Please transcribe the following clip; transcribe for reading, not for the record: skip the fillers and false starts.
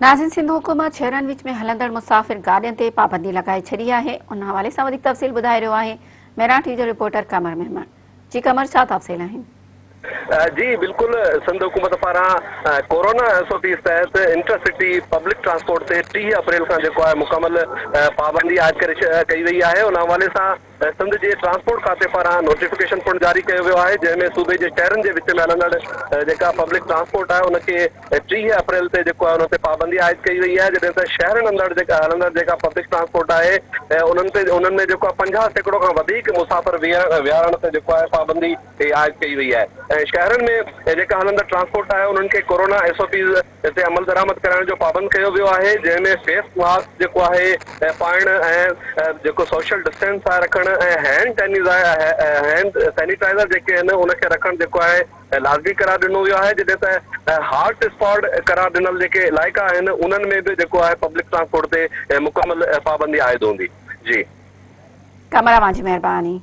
ناظرين سنڌ حڪومت شهرن وچ ۾ هلندڙ مسافر گاڏين تي پابندي لڳائي ڇڏي آهي ان حوالي سان وڌيڪ تفصيل ٻڌائي رهيو آهي مهراڻ ٽي وي جو رپورٽر قمر ميمڻ جي قمر ڇا تفصيل آهن. جي بلڪل سنڌ حڪومت پاران ڪورونا ايس او پيز تحت انٽر سٽي پبلڪ ٽرانسپورٽ تي 30 اپريل کان جيڪو آهي مڪمل پابندي عائد ڪري ڪئي وئي آهي ان حوالي سان سنڌ جي ٽرانسپورٽ کاتي پاران نوٽيفڪيشن پڻ جاري ڪيو ويو آهي جنهن ۾ صوبي جي شهرن جي وچ ۾ هلندڙ جيڪا پبلڪ ٽرانسپورٽ آهي ان کي 30 اپريل تي جيڪو آهي ان تي پابندي عائد ڪئي وئي آهي جڏهن ته شهرن اندر جيڪا هلندڙ جيڪا پبلڪ ٽرانسپورٽ آهي انهن تي انهن ۾ جيڪو آهي 50% کان وڌيڪ مسافر ويهارڻ تي جيڪو آهي پابندي عائد ڪئي وئي آهي ۽ شهرن ۾ جيڪا هلندڙ ٽرانسپورٽ آهي انهن کي ڪورونا ايس او پيز تي عملدرآمد ڪرائڻ جو پابند ڪيو ويو آهي جنهن ۾ فيس ماسڪ جيڪو آهي پائڻ ۽ جيڪو سوشل ڊسٽنس آهي رکڻ ۽ هينڊ هينڊ سينيٽائزر جيڪي آهن ان کي رکڻ جيڪو آهي لازمي قرار ڏنو ويو آهي جڏهن ته هاٽ اسپاٽ قرار ڏنل جيڪي علائقا آهن انهن ۾ به جيڪو آهي پبلڪ ٽرانسپورٽ تي مڪمل پابندي عائد هوندي جي. قمر اوهان جي مهرباني.